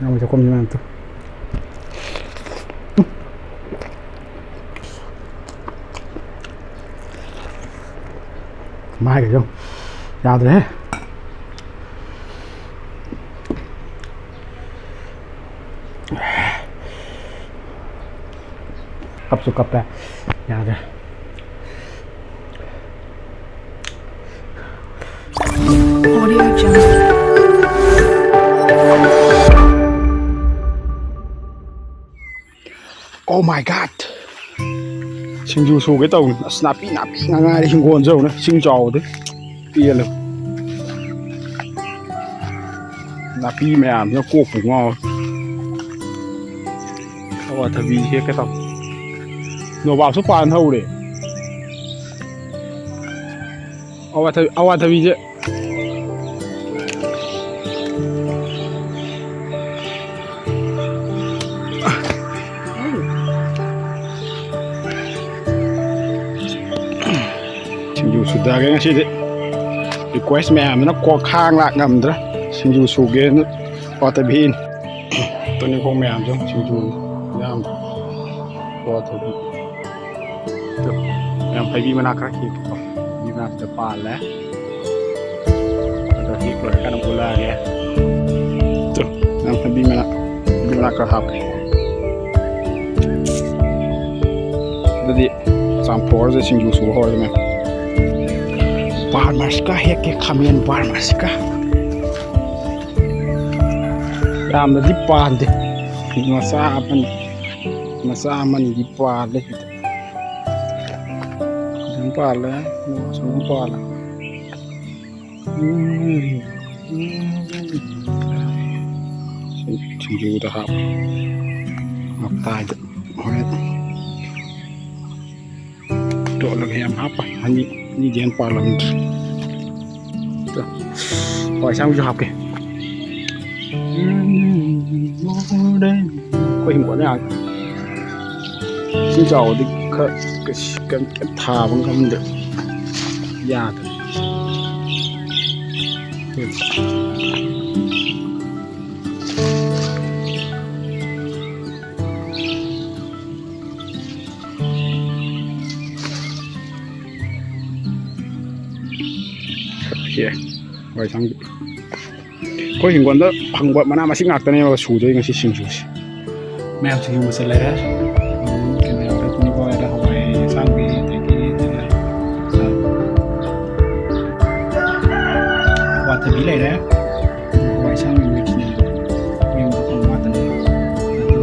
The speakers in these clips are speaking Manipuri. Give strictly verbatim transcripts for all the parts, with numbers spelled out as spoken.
ꯌꯥꯝ ꯆꯥꯛꯈꯨꯝꯁꯤ ꯃꯌꯥꯝ ꯇꯨ꯫ ꯃꯥꯏꯒꯁꯨ ꯌꯥꯗ꯭ꯔꯦꯍꯦ꯫ ꯀꯞꯁꯨ ꯀꯞꯄꯦ꯫ ꯌꯥꯗ꯭ꯔꯦ꯫ Audio Jungle. Oh my God! ꯁꯤꯡꯖꯨ ꯁꯨꯒꯦ ꯇꯧꯅꯤ꯫ ꯑꯁ, ꯅꯥꯄꯤ, ꯅꯥꯄꯤ ꯉꯥꯛ ꯉꯥꯏꯔꯦ ꯍꯤꯡꯒꯣꯜꯁꯦ ꯌꯦꯡꯉꯨꯅꯦ, ꯏꯁꯤꯡ ꯆꯥꯎꯕꯗꯩ꯫ ꯄꯦꯜꯂꯦ꯫ ꯅꯥꯄꯤ ꯃꯌꯥꯝꯁꯤꯅ ꯀꯣꯛꯄꯨ ꯉꯥꯎꯔꯦ꯫ ꯑꯋꯥꯊꯕꯤ ꯍꯦꯛꯀꯦ ꯇꯧ꯫ ꯅꯣꯕꯥꯞꯁꯨ ꯄꯥꯟ ꯍꯧꯔꯦ꯫ ꯑꯋꯥꯊꯕꯤ, ꯑꯋꯥꯊꯕꯤꯁꯦ꯫ ꯁꯤꯡꯖꯨ ꯁꯨꯊꯒꯦ ꯉꯁꯤꯗꯤ꯫ Request ꯃꯌꯥꯝꯗꯨꯅ ꯀꯣꯛ ꯈꯥꯡ ꯂꯥꯛ ꯉꯝꯗ꯭ꯔꯦ꯫ ꯁꯤꯡꯖꯨ ꯁꯨꯒꯦꯅ ꯋꯥꯇꯕꯤꯅꯤ꯫ ꯇꯨꯅꯤꯡꯈꯣꯛ ꯃꯌꯥꯝꯁꯨ ꯁꯤꯡꯖꯨ ꯌꯥꯝ ꯋꯥꯇꯕꯤ꯫ ꯇꯨ, ꯃꯌꯥꯝ ꯍꯩꯕꯤ ꯃꯅꯥ ꯈꯔ ꯍꯦꯛꯀꯦꯀꯣ꯫ ꯍꯩꯕꯤ ꯃꯅꯥꯁꯤꯗ ꯄꯥꯜꯂꯦ꯫ ꯑꯗꯣ ꯍꯦꯛ ꯂꯣꯏꯔꯀꯥꯟꯗ ꯄꯨꯜꯂꯛꯑꯒꯦ꯫ ꯇꯨ, ꯃꯌꯥꯝ ꯍꯩꯕꯤ ꯃꯅꯥ, ꯍꯩꯕꯤ ꯃꯅꯥ ꯈꯔ ꯍꯥꯞꯀꯦ꯫ ꯑꯗꯨꯗꯤ ꯆꯥꯝꯊꯣꯛꯑꯁꯦ, ꯁꯤꯡꯖꯨ ꯁꯨꯕ ꯍꯧꯔꯁꯦ ꯃꯌꯥꯝ꯫ ꯕꯥꯔꯃꯥꯁꯤꯀꯥ ꯍꯦꯛꯀꯦ, ꯈꯥꯃꯦꯟ ꯕꯥꯔꯃꯥꯁꯤꯀꯥ꯫ ꯌꯥꯝꯅꯗꯤ ꯄꯥꯟꯗꯦ, ꯃꯆꯥ ꯑꯃꯅꯤ, ꯃꯆꯥ ꯑꯃꯅꯤꯗꯤ ꯄꯥꯜꯂꯦ꯫ ꯑꯗꯨꯝ ꯄꯥꯜꯂꯦ, ꯑꯁꯣꯝ ꯄꯥꯜꯂꯦ꯫ ꯎꯝ, ꯎꯝ, ꯎꯝ꯫ ꯁꯤꯡꯖꯨꯗ ꯍꯥꯞ-, ꯃꯇꯥꯏꯗ ꯍꯣꯔꯦꯟ꯫ ꯇꯣꯠꯂꯒ ꯌꯥꯝ ꯍꯥꯞꯄ꯫ ꯑꯅꯤ, ꯑꯅꯤꯗꯤ ꯌꯥꯝ ꯄꯥꯜꯂꯝꯗ꯭ꯔꯦ꯫ ꯇꯣ, ꯍꯋꯥꯏ ꯑꯁꯥꯡꯕꯤꯁꯨ ꯍꯥꯞꯀꯦ꯫ ꯑꯩꯈꯣꯏ ꯍꯤꯡꯒꯣꯜꯗ ꯌꯥꯝ ꯏꯁꯤꯡ ꯆꯥꯎꯕꯗꯤ ꯈꯔ ꯀꯩꯁꯨ ꯀꯩꯝ, ꯀꯩꯝ ꯊꯥꯕ ꯉꯝꯗꯦ꯫ ꯌꯥꯗ꯭ꯔꯦ꯫ ꯍꯋꯥꯏ ꯑꯁꯥꯡꯕꯤ꯫ ꯑꯩꯈꯣꯏ ꯍꯤꯡꯒꯣꯜꯗ ꯐꯪꯕ ꯃꯅꯥ ꯃꯁꯤꯡ ꯉꯥꯛꯇꯅꯦꯕ ꯁꯨꯗꯣꯏ ꯉꯁꯤ ꯁꯤꯡꯖꯨꯁꯦ꯫ ꯃꯌꯥꯝ ꯁꯤꯡꯖꯨ ꯃꯆꯜ ꯂꯩꯔꯦ꯫ ꯎꯝ, ꯀꯩꯅꯣ ꯌꯥꯎꯔꯦ, ꯇꯨꯅꯤꯡꯈꯣꯛ ꯌꯥꯎꯔꯦ, ꯍꯋꯥꯏ ꯑꯁꯥꯡꯕꯤ, ꯑꯗꯒꯤ, ꯑ, ꯑꯋꯥꯊꯕꯤ ꯂꯩꯔꯦ꯫ ꯍꯋꯥꯏ ꯑꯁꯥꯡꯕꯤ ꯃꯤꯛꯁꯅꯦ꯫ ꯌꯨꯝꯗ ꯐꯪꯕ ꯉꯥꯛꯇꯅꯦ꯫ ꯑꯗꯨ,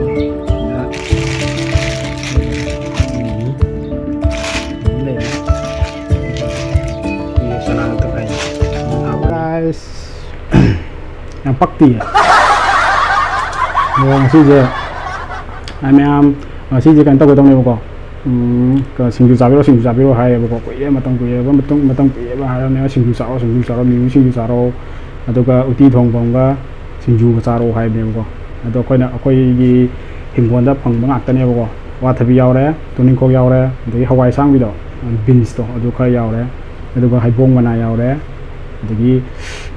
ꯎꯝ, ꯂꯩꯔꯦ꯫ ꯆꯅꯥ ꯉꯥꯛꯇ ꯉꯥꯏ꯫ Guys, ꯌꯥꯝ ꯄꯛꯇꯤꯌꯦ꯫ ꯑꯗꯣ ꯉꯁꯤꯁꯦ, ꯑꯩ ꯃꯌꯥꯝ, ꯉꯁꯤꯁꯦ ꯀꯩꯅꯣ ꯇꯧꯒꯗꯧꯅꯦꯕꯀꯣ꯫ ꯎꯝ, ꯀ-, "ꯁꯤꯡꯖꯨ ꯆꯥꯕꯤꯔꯣ, ꯁꯤꯡꯖꯨ ꯆꯥꯕꯤꯔꯣ" ꯍꯥꯏꯌꯦꯕꯀꯣ꯫ ꯀꯨꯏꯔꯦ, ꯃꯇꯝ ꯀꯨꯏꯔꯕ ꯃꯇꯨꯡ, ꯃꯇꯝ ꯀꯨꯏꯔꯕ ꯍꯥꯏꯔꯕꯅꯦꯕ, "ꯁꯤꯡꯖꯨ ꯆꯥꯔꯣ, ꯁꯤꯡꯖꯨ ꯆꯥꯔꯣ, ꯃꯤꯃꯤ ꯁꯤꯡꯖꯨ ꯆꯥꯔꯣ, ꯑꯗꯨꯒ ꯎꯇꯤ ꯊꯣꯡꯕ ꯑꯃꯒ ꯁꯤꯡꯖꯨꯒ ꯆꯥꯔꯣ" ꯍꯥꯏꯕꯅꯦꯕꯀꯣ꯫ ꯑꯗꯣ ꯑꯩꯈꯣꯏꯅ, ꯑꯩꯈꯣꯏꯒꯤ ꯍꯤꯡꯒꯣꯜꯗ ꯐꯪꯕ ꯉꯥꯛꯇꯅꯦꯕꯀꯣ꯫ ꯑꯋꯥꯊꯕꯤ ꯌꯥꯎꯔꯦ, ꯇꯨꯅꯤꯡꯈꯣꯛ ꯌꯥꯎꯔꯦ, ꯑꯗꯒꯤ ꯍꯋꯥꯏ ꯑꯁꯥꯡꯕꯤꯗꯣ, beans ꯇꯣ, ꯑꯗꯨ ꯈꯔ ꯌꯥꯎꯔꯦ, ꯑꯗꯨꯒ ꯍꯩꯕꯣꯡ ꯃꯅꯥ ꯌꯥꯎꯔꯦ, ꯑꯗꯒꯤ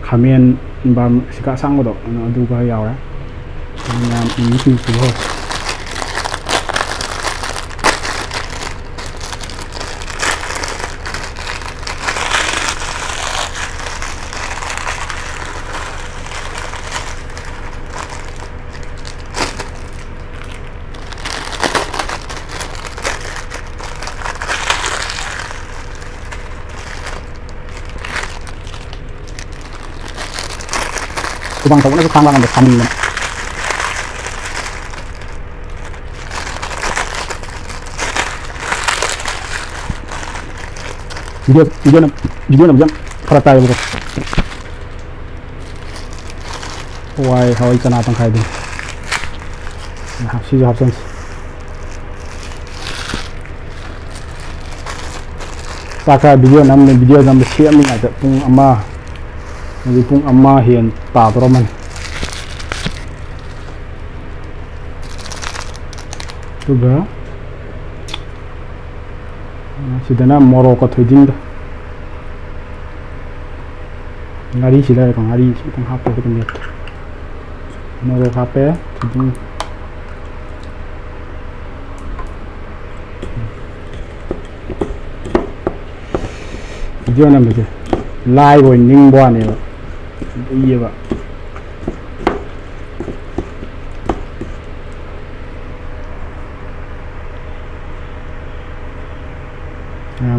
ꯈꯥꯃꯦꯟ ꯕꯥꯔꯃꯥꯁꯤꯀꯥ ꯑꯁꯥꯡꯕꯗꯣ, ꯑꯗꯨ ꯈꯔ ꯌꯥꯎꯔꯦ꯫ ꯑꯗꯨ ꯃꯌꯥꯝ ꯃꯤꯃꯤ ꯁꯤꯡꯖꯨ ꯁꯨꯕ ꯍꯧꯔꯦ꯫ ꯍꯨꯃꯥꯡ ꯁꯧꯕꯅꯁꯨ ꯈꯥꯡ ꯂꯥꯛꯉꯝꯗꯦ, ꯁꯥꯃꯟꯗꯅ꯫ Video, video ꯅꯝ-, video ꯅꯝꯕꯁꯦ ꯌꯥꯝ ꯐꯔꯛ ꯇꯥꯏꯌꯦꯕꯀꯣ꯫ ꯍꯋꯥꯏ, ꯍꯋꯥꯏ ꯆꯅꯥ ꯇꯪꯈꯥꯏꯗꯨ ꯁꯤꯁꯨ ꯍꯥꯞꯆꯟꯁꯤ꯫ ꯆꯥꯛ ꯆꯥ video ꯅꯝꯃꯤ, video ꯅꯝꯕ ꯁꯦꯝꯃꯤꯉꯩꯗ ꯄꯨꯡ ꯑꯃ, ꯍꯧꯖꯤꯛ ꯄꯨꯡ ꯑꯃ ꯍꯦꯟ ꯇꯥꯗꯣꯔꯝꯃꯅꯤ꯫ ꯑꯗꯨꯒ ꯁꯤꯗꯅ ꯃꯣꯔꯣꯛꯀ ꯊꯣꯏꯗꯤꯡꯒ꯫ ꯉꯥꯔꯤꯁꯤ ꯂꯩꯔꯦꯀꯣ, ꯉꯥꯔꯤꯁꯤ ꯈꯤꯇꯪ ꯍꯥꯞꯄꯒ ꯑꯗꯨꯝ ꯃꯦꯠꯀꯦ꯫ ꯃꯣꯔꯣꯛ ꯍꯥꯞꯄꯦ, ꯊꯣꯏꯗꯤꯡ꯫ Video ꯅꯝꯕꯁꯦ ꯂꯥꯏꯕ ꯑꯣꯏꯅ ꯅꯤꯡꯕ ꯋꯥꯅꯦꯕ꯫ ꯎꯏꯌꯦꯕ꯫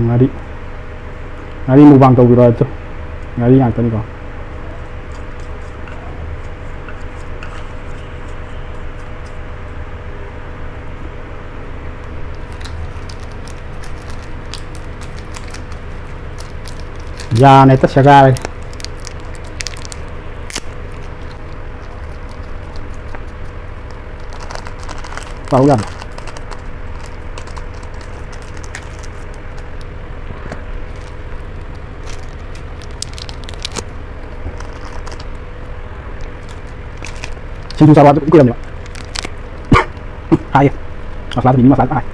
ꯉꯥꯔꯤ꯫ ꯉꯥꯔꯤ mukbang ꯇꯧꯕꯤꯔꯣ ꯑꯗꯨ꯫ ꯉꯥꯔꯤ ꯉꯥꯛꯇꯅꯤꯀꯣ꯫ ꯌꯥꯅ ꯍꯦꯛꯇ ꯁꯦꯒꯥꯏꯔꯒꯦ꯫ ꯄꯥꯎ ꯌꯥꯗ꯭ꯔꯦ꯫ ꯁꯤꯡꯖꯨ ꯆꯥꯕ ꯑꯗꯨꯝ ꯀꯨꯏꯔꯝꯅꯦꯕ꯫ ꯍꯥꯏꯌꯦ꯫ ꯃꯁꯂꯥꯗ ꯃꯤꯃꯤ ꯃꯁꯂꯥ ꯍꯥꯏ꯫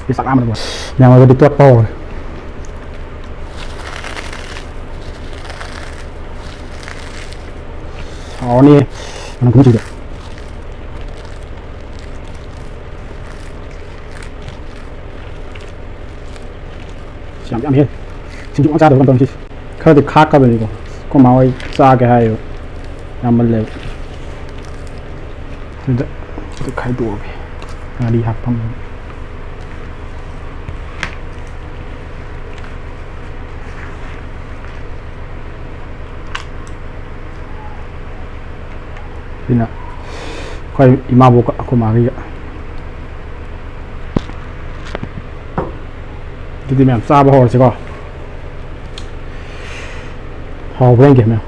ꯁꯤ ꯆꯥꯛ ꯂꯥꯝꯕꯅ ꯂꯣꯏꯔꯦ꯫ ꯌꯥꯝꯃꯒꯗꯤ ꯇꯣꯠꯄ ꯍꯧꯔꯦ꯫ ꯍꯥꯎꯔꯅꯤ꯫ ꯃꯅꯝ ꯈꯨꯅꯨꯡꯁꯤꯗꯤ꯫ ꯌꯥꯝ ꯌꯥꯝꯍꯦ꯫ ꯁꯤꯡꯖꯨ ꯑꯃ ꯆꯥꯗꯕ ꯀꯝꯗꯧꯅꯤ ꯁꯤꯁꯦ꯫ ꯈꯔꯗꯤ ꯈꯥꯛꯀꯗꯣꯏꯅꯤꯀꯣ꯫ ꯑꯩꯈꯣꯏ ꯃꯥ ꯍꯣꯏ ꯆꯥꯒꯦ ꯍꯥꯏꯌꯦꯕ꯫ ꯌꯥꯝꯃꯜꯂꯦꯕ꯫ ꯁꯤꯗ ꯁꯤꯗ ꯈꯥꯏꯗꯣꯛꯑꯒꯦ꯫ ꯉꯥꯔꯤ ꯍꯥꯞꯐꯝ꯫ ꯁꯤꯅ ꯑꯩꯈꯣꯏ ꯏꯃꯥꯕꯣꯛꯀ ꯑꯩꯈꯣꯏ ꯃꯥꯒꯤꯒ꯫ ꯑꯗꯨꯗꯤ ꯃꯌꯥꯝ ꯆꯥꯕ ꯍꯧꯔꯁꯤꯀꯣ꯫ ꯍꯥꯎꯕ꯭ꯔꯥ ꯌꯦꯡꯒꯦ ꯃꯌꯥꯝ꯫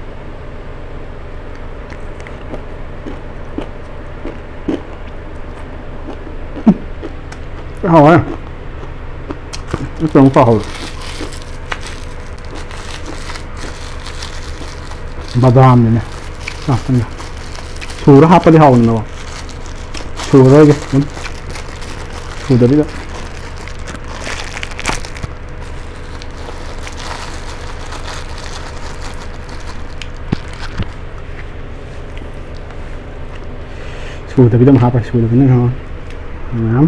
ꯍꯥꯎꯋꯦ꯫ ꯑꯗꯨꯝ ꯍꯥꯎꯍꯧꯔꯦ꯫ ꯕꯗꯥꯝꯅꯤꯅꯦ꯫ ꯉꯥꯛꯇꯪꯒ꯫ ꯁꯨꯔ ꯍꯥꯞꯄꯗꯤ ꯍꯥꯎꯕꯅꯤꯅꯀꯣ꯫ ꯁꯨꯔꯔꯣꯏꯒꯦ ꯑꯗꯨꯝ꯫ ꯁꯨꯗꯕꯤꯗ꯫ ꯁꯨꯗꯕꯤꯗ ꯑꯃ ꯍꯥꯞꯄ, ꯁꯨꯗꯕꯤꯅ ꯍꯥꯎꯅꯤ꯫ ꯃꯌꯥꯝ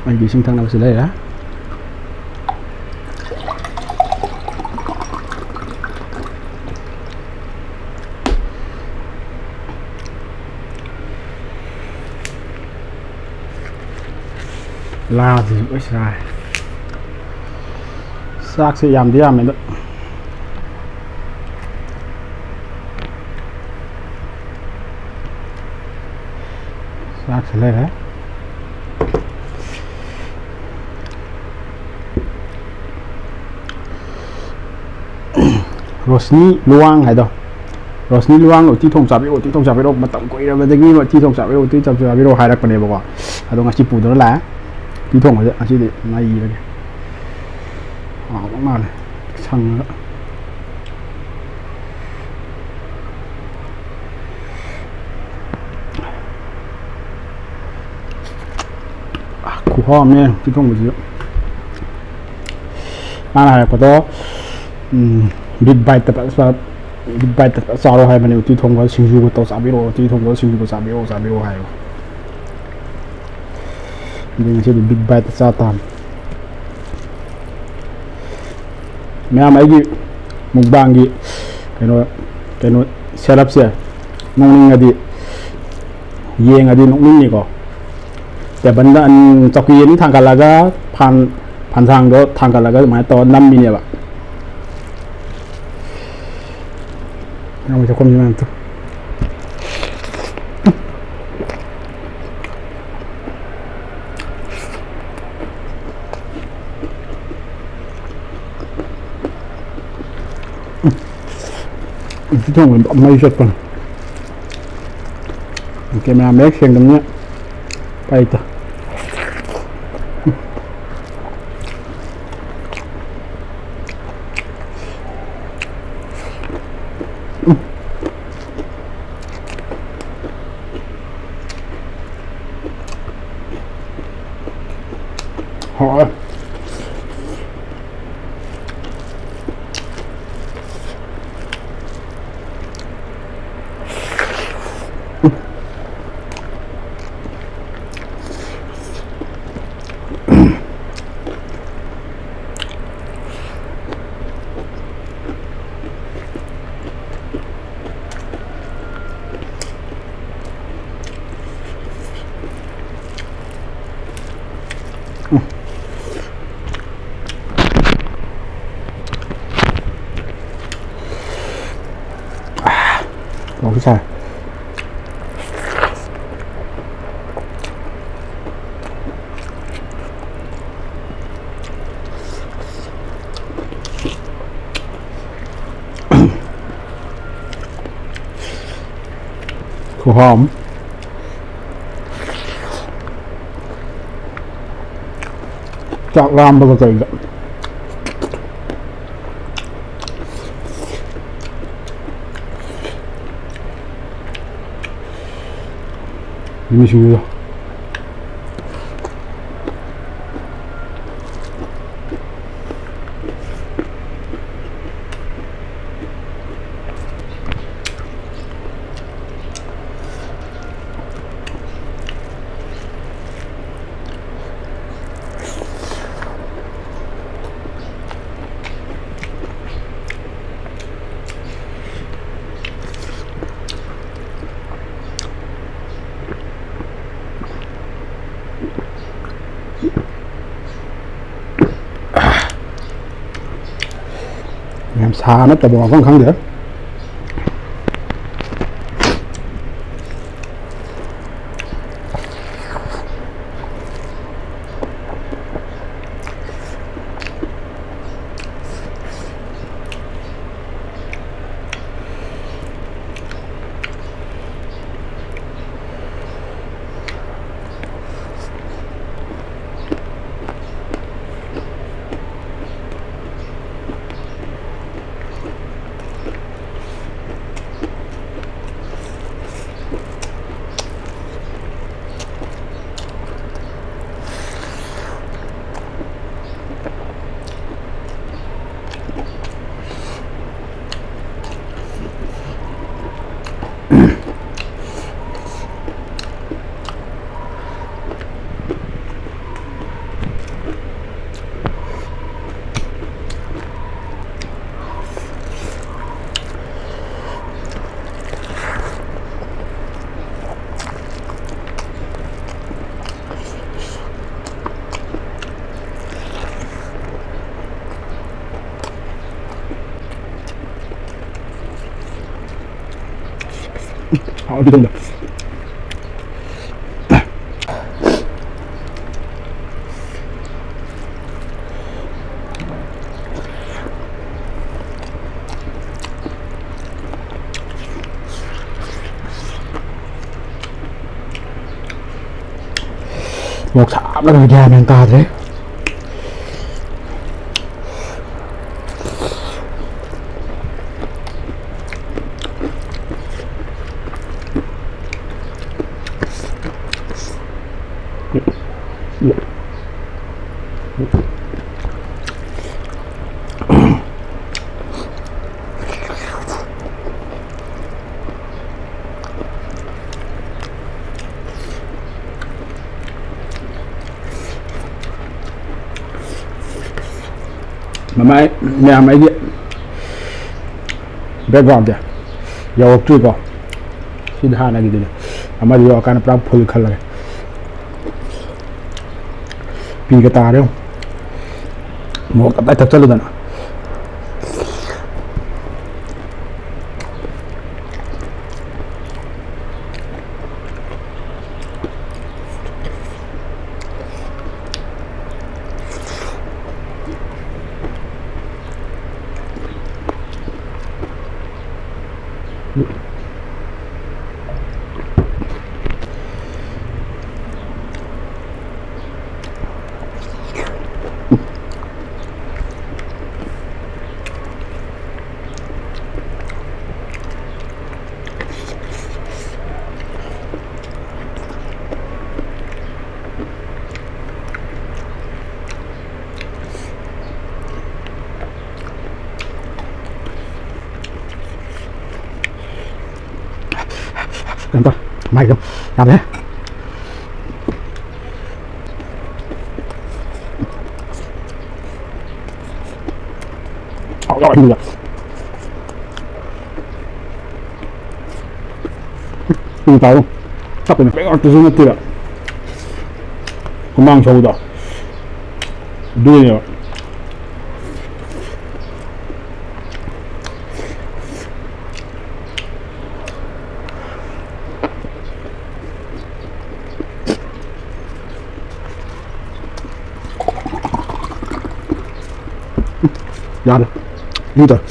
ꯑꯩꯒꯤ ꯏꯁꯤꯡ ꯊꯛꯅꯕꯁꯤ ꯂꯩꯔꯦ꯫ ꯂꯥꯁꯤꯁꯨ ꯂꯣꯏ ꯁꯥꯏ꯫ ꯆꯥꯛꯁꯦ ꯌꯥꯝꯗꯤ ꯌꯥꯝꯃꯦ ꯑꯗꯣ꯫ ꯆꯥꯛꯁꯦ ꯂꯩꯔꯦ꯫ ꯔꯣꯁꯅꯤ ꯂꯨꯋꯥꯡ ꯍꯥꯏꯗꯣ, ꯔꯣꯁꯅꯤ ꯂꯨꯋꯥꯡ ꯎꯇꯤ ꯊꯣꯡ ꯆꯥꯕꯤꯔꯛꯑꯣ, ꯎꯇꯤ ꯊꯣꯡ ꯆꯥꯕꯤꯔꯛꯑꯣ, ꯃꯇꯝ ꯀꯨꯏꯔꯕꯗꯒꯤ ꯎꯇꯤ ꯊꯣꯡ ꯆꯥꯕꯤꯔꯛꯑꯣ, ꯎꯇꯤ ꯊꯣꯡ ꯆꯥꯕꯤꯔꯛꯑꯣ ꯍꯥꯏꯔꯛꯄꯅꯦꯕꯀꯣ꯫ ꯑꯗꯣ ꯉꯁꯤ ꯄꯨꯗꯨꯅ ꯂꯥꯛꯑꯦ꯫ ꯎꯇꯤ ꯊꯣꯡꯕꯁꯦ ꯉꯁꯤꯗꯤ ꯅꯩꯔꯒꯦ꯫ ꯍꯥꯎꯗꯧ ꯃꯥꯜꯂꯦ꯫ ꯁꯪꯉꯒ꯫ ꯈꯨꯍꯥꯎ ꯑꯃꯅꯦ ꯎꯇꯤ ꯊꯣꯡꯕꯁꯤꯁꯨ꯫ ꯃꯥꯅ ꯍꯥꯏꯔꯛꯄꯗꯣ, ꯎꯝ, ꯕꯤꯛ ꯕꯥꯏꯠꯇ ꯐꯖ-, ꯕꯤꯛ ꯕꯥꯏꯠꯇ ꯐꯖ ꯆꯥꯔꯣ ꯍꯥꯏꯕꯅꯦ, ꯎꯇꯤ ꯊꯣꯡꯕ ꯁꯤꯡꯖꯨꯒ ꯇꯧ ꯆꯥꯕꯤꯔꯛꯑꯣ, ꯎꯇꯤ ꯊꯣꯡꯕ ꯁꯤꯡꯖꯨꯒ ꯆꯥꯕꯤꯔꯛꯑꯣ, ꯆꯥꯕꯤꯔꯛꯑꯣ ꯍꯥꯏꯌꯣ꯫ ꯑꯗꯨ ꯉꯁꯤꯗꯤ ꯕꯤꯛ ꯕꯥꯏꯠꯇ ꯆꯥ ꯇꯥꯕꯅꯤ꯫ ꯃꯌꯥꯝ ꯑꯩꯒꯤ ꯃꯨꯛꯕꯥꯡꯒꯤ ꯀꯩꯅꯣ, ꯀꯩꯅꯣ ꯁꯦꯠ ꯑꯞꯁꯦ ꯅꯣꯛꯅꯤꯡꯉꯗꯤ, ꯌꯦꯡꯉꯗꯤ ꯅꯣꯛꯅꯤꯡꯅꯤꯀꯣ꯫ ꯇꯦꯕꯜꯗ ꯑꯅꯤ, ꯆꯧꯀꯤ ꯑꯅꯤ ꯊꯥꯡꯒꯠꯂꯒ ꯐꯥꯟ-, ꯐꯥꯟꯁꯥꯡꯗꯣ ꯊꯥꯡꯒꯠꯂꯒ ꯑꯗꯨꯃꯥꯏꯅ ꯇꯧꯔ ꯅꯝꯃꯤꯅꯦꯕ꯫ ꯉꯥꯃꯩ ꯆꯥꯛꯈꯨꯝꯁꯤ ꯃꯌꯥꯝ ꯇꯨ꯫ ꯎꯇꯤ ꯊꯣꯡꯕ ꯃꯩ ꯆꯠꯄꯅꯤ꯫ ꯀꯦꯃꯦꯔꯥ ꯃꯌꯦꯛ ꯁꯦꯡꯗꯕꯅꯤꯅ ꯎꯄꯥꯏ ꯂꯩꯇꯦ꯫ ꯍꯥꯎꯔꯦ꯫ ꯍꯥꯎꯕ ꯁꯥꯏ꯫ ꯈꯨꯍꯥꯎ ꯑꯃ꯫ ꯆꯥꯛ ꯂꯥꯝꯕꯒ ꯀꯩꯒ꯫ ꯃꯤꯃꯤ ꯁꯤꯡꯖꯨꯗꯣ꯫ ꯌꯥꯝ ꯁꯥꯅ ꯇꯧꯕ ꯃꯐꯝ ꯈꯪꯗꯦ꯫ ꯍꯥꯎꯗꯤ ꯊꯣꯡꯗ꯫ ꯃꯣꯔꯣꯛ ꯁꯥꯕꯅ ꯒ꯭ꯌꯥꯟ ꯃꯦꯟ ꯇꯥꯗ꯭ꯔꯦ꯫ ꯃꯃꯥꯏ ꯃꯌꯥꯝ ꯑꯩꯒꯤ background ꯁꯦ ꯌꯧꯔꯛꯇ꯭ꯔꯤꯀꯣ꯫ ꯁꯤꯗꯤ ꯍꯥꯟꯅꯒꯤꯗꯨꯅꯦ꯫ ꯑꯃꯗꯤ ꯌꯧꯔꯀꯥꯟꯗ ꯄꯨꯔꯥ full ꯈꯜꯂꯒꯦ꯫ ꯄꯤꯒ ꯇꯥꯔꯦ꯫ ꯃꯣꯔꯣꯛ ꯇꯞꯇꯥꯏ ꯊꯛꯆꯜꯂꯨꯗꯅ꯫ ꯀꯩꯅꯣ ꯇꯧ꯫ ꯃꯥꯏꯗꯣ ꯌꯥꯗ꯭ꯔꯦ꯫ ꯍꯥꯎ ꯌꯥꯎꯔꯦ ꯁꯤꯡꯖꯨꯗ꯫ ꯁꯤꯡꯖꯨ ꯆꯥꯔꯨ꯫ ꯆꯥꯛꯇꯨꯅ ꯀꯔꯤꯝ ꯉꯥꯛꯇꯁꯨ ꯅꯠꯇꯦꯕ꯫ ꯍꯨꯃꯥꯡ ꯁꯧꯕꯗꯣ꯫ ꯑꯗꯨꯒꯤꯅꯦꯕ꯫ ꯌꯥꯔꯦ꯫ ꯃꯤ ꯇꯧꯔꯦ꯫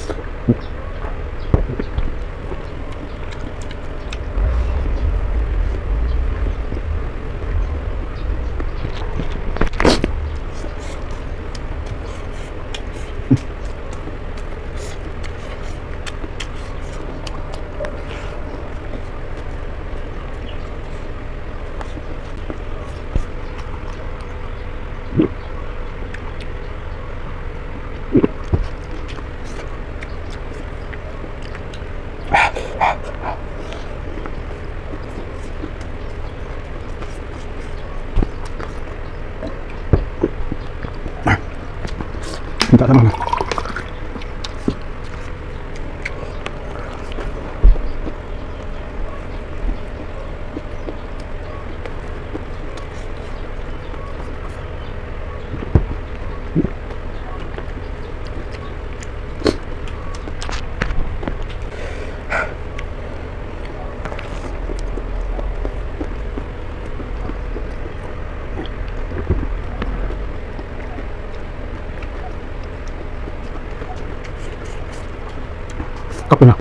ꯀꯞꯄꯤꯅ꯫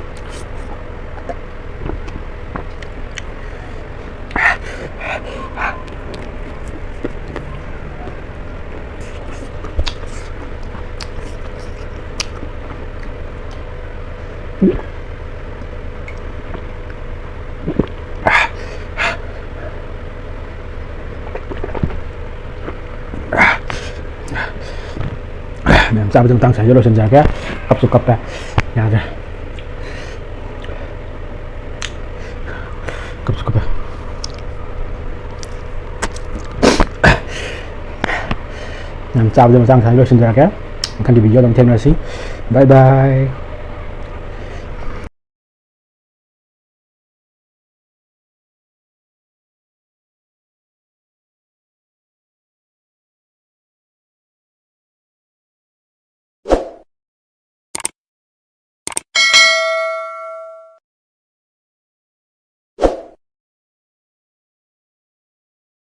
ꯃꯌꯥꯝ ꯆꯥꯕꯗꯤ ꯃꯇꯥꯡ ꯁ꯭ꯋꯥꯏꯗ ꯂꯣꯏꯁꯤꯟꯖꯔꯒꯦ꯫ ꯀꯞꯁꯨ ꯀꯞꯄꯦ꯫ ꯌꯥꯗ꯭ꯔꯦ꯫ ꯀꯞꯁꯨ ꯀꯞꯄꯦ꯫ ꯃꯌꯥꯝ ꯆꯥꯕꯗꯤ ꯃꯇꯥꯡ ꯁ꯭ꯋꯥꯏꯗ ꯂꯣꯏꯁꯤꯟꯖꯔꯒꯦ꯫ ꯃꯊꯪꯒꯤ video ꯗ ꯑꯃꯨꯛ ꯊꯦꯡꯅꯔꯁꯤ꯫ Bye bye꯫